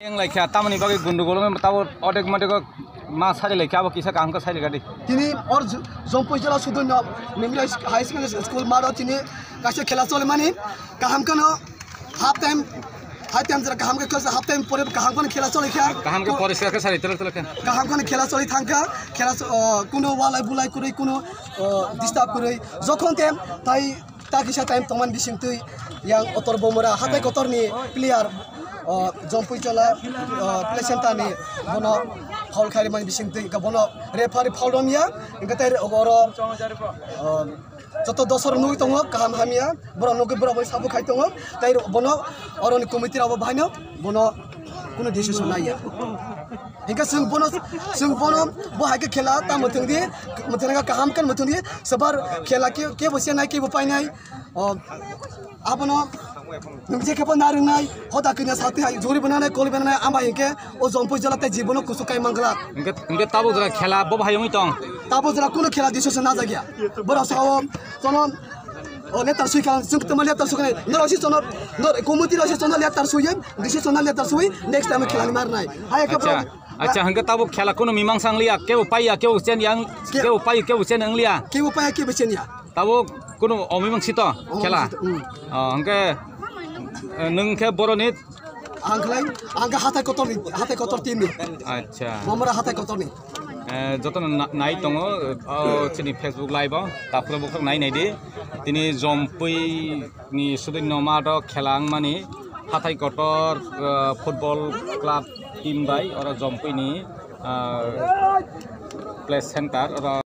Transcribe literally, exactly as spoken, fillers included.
Yang laikha, tamoni bagwi gundugul wng tabo odek modek ma sari laikha, abo kisa kaham khe sari gadi. Tini or J-, Jompui jela sudunno Memorial High Secondary School maro tini kaisa khela cholimani kaham kano half time, half time jera kaham khe half time pore kaham kano khela choli kha. Kaham khe poriskar khe sari tele tele khe. Kaham kano khela choli thangkha, khela cho-, o, kuno walai bulai kwrwi kuno, o, disturb kwrwi jokhon te tai ta kisa time tongmani bisingtwi yang Otor Bomora hatai kotorni player, o, Jompui Chola, o, play center ni bono foul kharimani bisingtwi hwnkhe bono referee foul romya hwnkhe tai oro, o, joto dosor nugwi tongo kaham hamya borok nugwi borok bai sabu khai tongo tai bono oroni committee rok bo bahaino bono kuno decision naiya. Hingke chwng bono, chwng bono bo hai khe khela ta mwthwng di, mwthwng kaham khe mwthwng di, swbar khela ke, kebo chenai, kebo painai. O, abono nwng je khe bo narwknai, hoda kanya sati hai, jori bo nanai, koli bo nanai, ama hingke o Jompui jela tei jibono kusu kai mangla. Hingke, hingke tabuk jora khela bo hai wngwi tong? Tabuk jora kuno khela decision najagya. Borok sao, sono, O letter sui kha, chwng tongma letter sui kha. Norok si chono, nor committee rok si chono letter sui, D C chono letter sui, next time khela ni mar nai. Hai khe Acha, borok acha, hingke tabuk khela kuno mimang sang liya, kebo paiya, kebo chen yang, Ke- kebo pai, kebo chen ang liya. Kebo paiya, kebo chen ya. Tabuk kuno omimang sito Omimang khela. Sito, hmm. O, hingke, eh, nwng khe boroni Ang khlai, ang khe hatai kotorni, hatai kotor team ni. Acha. Bomora hatai kotorni. Eh, jotono na-, nai tongo, o, chini Facebook live o, takhro bukhro nai nai di. Tini Jompui ni sudinno math o khela wngmani hatai kotor, eh, football club team bai oro Jompui ni, eh, play center oro.